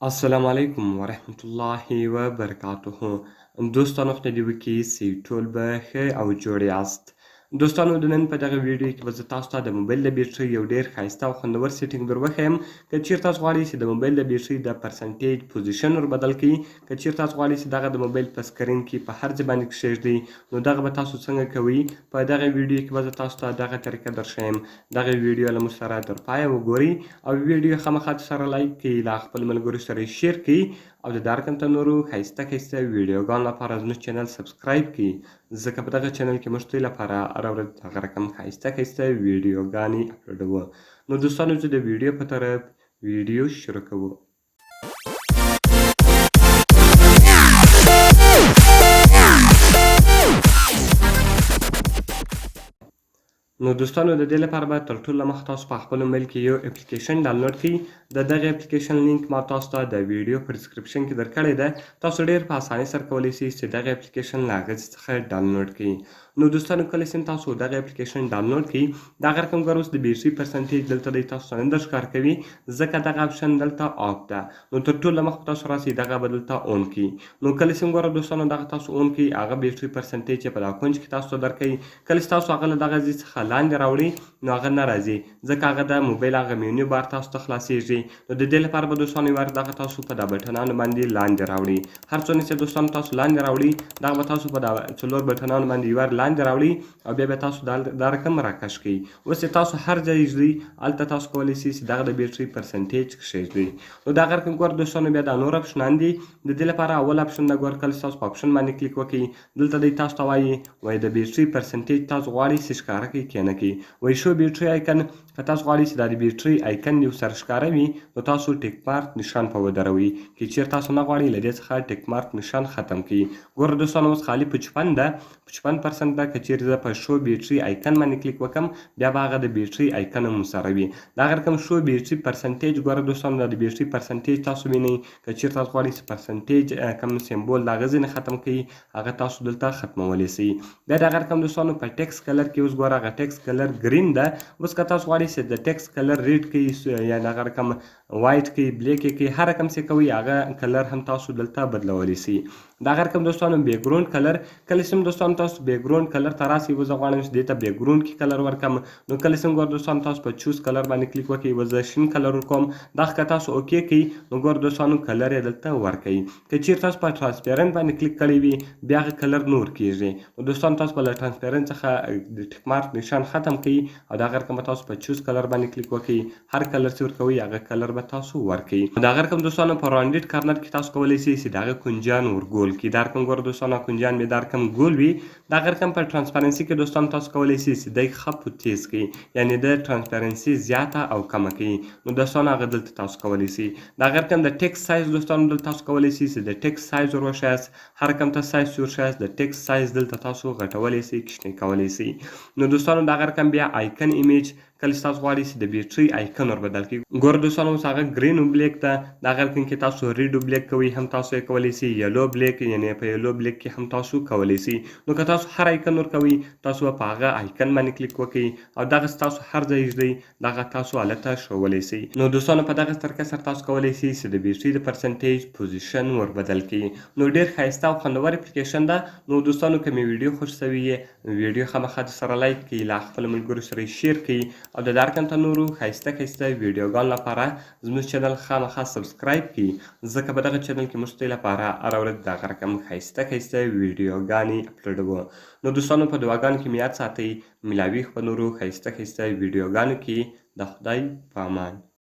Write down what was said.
السلام علیکم ورحمت الله وبرکاته دوستانو خدای دې وکړي چې ټول به ښه او جوړ یاست. دوستانو د نن په دغه ویډیو کې به زه تاسو ته د موبایل د بیټرۍ یو ډیر ښایسته او خوندور سیټینګ در وښیم. که چیرې تاسو غواړئ چې د موبایل د بیټرۍ د پرسنټیج پوزیشن ور بدل کړئ، که چیرې تاسو غواړئ چې دغه د موبایل په سکرین کې په هر ځای باندې کښېږدئ، نو دغه به تاسو څنګه کوئ؟ په دغه ویډیو کې به زه تاسو ته دغه طریقه درښیم. دغه ویډیو له موږ سره تر پایه وګورئ او ویډیو خامخا سره لایک کړئ، له خپل ملګرو سره یې شیر کړئ او د دا رقم ته نورو ښایسته ښایسته ویډیوګانو لپاره زموږ چینل سبسکرایب کړئ، ځکه په دغه چینل کې موږ تاسو لپاره هره ورځ دغه رقم ښایسته ښایسته ویډیوګانې اپلوډوو. نو دوستانو زه د ویډیو په طرف ویډیو شروع کوو. نو دوستانو د دې لپاره به تر ټولو مخ تاسو په خپل موبایل کې یو اپلیکیشن ډاونلوډ کړئ. د دغه اپلیکیشن لینک ما تاسو ته د ویډیو په ډیسکریپشن کې درکړی ده. تاسو ډیر په اسانۍ سره کولی شئ چې دغه اپلیکیشن له هغه څخه ډاونلوډ کړئ. نو دوستانو کله چې تاسو دغه اپلیکیشن ډاونلوډ کړئ، دغه رقم ګور اوس د بیټري پرسنټیج دلته دی تاسو ته نه درښکار کوي، ځکه دغه اپشن دلته آف ده. نو تر ټولو مخ تاسو راسئ دغه به دلته اون کړئ. نو کله چې ګوره دوستانو دغه تاسو اون کړئ، هغه بیټري پرسنټیج چې په دا کونج کې تاسو ته درکوي، کله چې تاسو هغه له دغه ځای څخه لاندې راوړئ نو هغه نه راځي، ځکه هغه د موبایل هغه مینیو بار تاسو ته خلاصیږي. نو د دې لپاره به دوستانو یو وار دغه تاسو په دا بټنانو باندې لاندې راوړئ. هر څونه چې دوستانو تاسو لاندې راوړئ، دغه به تاسو په دا څلور بټنانو باندې یو وار لاندې راوړئ او بیا به تاسو دا رقم راکش کړئ. اوس چې تاسو هر ځای ږدئ، هلته تاسو کولی شئ چې دغه د بیټرۍ پرسنټیج کښېږدئ. نو دغه رقم ګوره دوستانو بیا دا نور اپشنان دي. د دې لپاره اول اپشن دا ګوره، کله چې تاسو په اپشن باندې کلیک وکړئ، دلته دی تاسو ته وایي، وایي د بیټري پرسنټیج تاسو غواړئ چې ښکاره کړئ که نه کړئ. وایي شو بیټري آیکن، که تاسو غواړئ چې دا د بیټري آیکن یو سره ښکاره وي نو تاسو ټیک مارک نشان په ودروئ. که چیرې تاسو نه غواړئ له دې څخه ټیک مارک نشان ختم کړئ. ګوره دوستانو اوس خالي 55 ده، 55% ده. که چیرې زه په شو بیټري آیکن باندې کلیک وکم، بیا به هغه د بیټري آیکن هم سره وي. دا رقم شو بیټري پرسنټیج، ګوره دوستانو دا د بیټري پرسنټیج تاسو وینئ. که چیرته تاسو غواړئ چې پرسنټیج کوم سمبول د هغه ځینې ختم کړئ، هغه تاسو دلته ختمولی شئ. بیا د هغه رقم دوستانو په ټیکس کلر کې اوس ګوره هغه ټیکس کلر ګرین ده. اوس که تاسو غواړئ چې د ټیکس کلر ریډ کړئ یا د هغه رقم وایټ کړئ، بلیک یې کړئ، هر رقم چې کوئ هغه کلر هم تاسو دلته بدلولی شئ. د هغه رقم دوستانو بیکګراوند کلر، کله چې دوستانو تاسو بیکګراوند کلر ته راسئ، اوس زه غواړم چې دې ته بیکګراوند کې کلر ورکړم. نو کله چې ګور دوستانو تاسو په چوز کلر باندې کلیک وکړئ، اوس زه شین کلر ورکوم. دا که تاسو اوکی کړئ نو ګور دوستانو کلر یې دلته ورکوي. که چیرې تاسو په ترانسپیرنټ باندې کلیک کړی وي، بیا هغه کلر نور کیږي. نو دوستانو تاسو به له ترانسپیرنټ څخه د ټیک مارک نشان ختم کړئ او د هغه رقم به تاسو په چوز کلر باندې کلیک وکړئ، هر کلر چې ورکوي هغه کلر به تاسو ورکوي. د هغه رقم دوستانو په راونډډ کارنر کې تاسو کولی شئ چې د هغه کنجان ورګول کړئ. دا رقم ګوره دوستانو کنجان به دا رقم ګول وي. د هغه رقم په ترانسپرنسي کې دوستانو تاسو کولی شئ چې دی خپ او تیز کړئ، یعنې د ترانسپرنسي زیاته او کمه کړئ. نو دوستانو هغه دلته تاسو کولی شئ. د هغه رقم د ټیکس سایز دوستانو دلته تاسو کولی شئ چې د ټیکس سایز ور وښیاست، هر رقم ته سایز چې ورښیاست د ټیکس سایز دلته تاسو غټولی شئ، کوچنی کولی شئ. نو دوستانو د هغه رقم بیا آیکن ایمیج، کله چې تاسو غواړئ چې د بیټري آیکن ور بدل کړئ، ګوره دوستانو اوس هغه ګرین او بلیک ده. دا غیر کې تاسو ریډ او بلیک کوئ هم تاسو یې کولی شئ، یلو بلیک یعنې په یلو بلیک کې هم تاسو کولی شئ. نو که تاسو هر آیکن ورکوئ تاسو به په هغه آیکن باندې کلیک وکړئ او دغه تاسو هر ځای ږدئ دغه تاسو هلته ښوولی شئ. نو دوستانو په دغه طریقه سره تاسو کولی شئ چې د بیټري د پرسنټیج پوزیشن ور بدل کړئ. نو ډیر ښایسته او خوندور اپلیکیشن ده. نو دوستانو که مې ویډیو خوښ شوي یې، ویډیو خامخا در سره لایک کړئ، له خپلو ملګرو سره یې شیر کړئ او د دا رقم ته نورو ښایسته ښایسته ویډیوګانو لپاره زموږ چینل خامخا سبسکرایب کړئ، ځکه په دغه چینل کې موږ ستاسو لپاره هره ورځ دغه رقم ښایسته ښایسته ویډیوګانې اپلوډوو. نو دوستانو په دعاګانو کې مې یاد ساتئ. ملاویږ په نورو ښایسته ښایسته ویډیوګانو کې. د خدای په امان.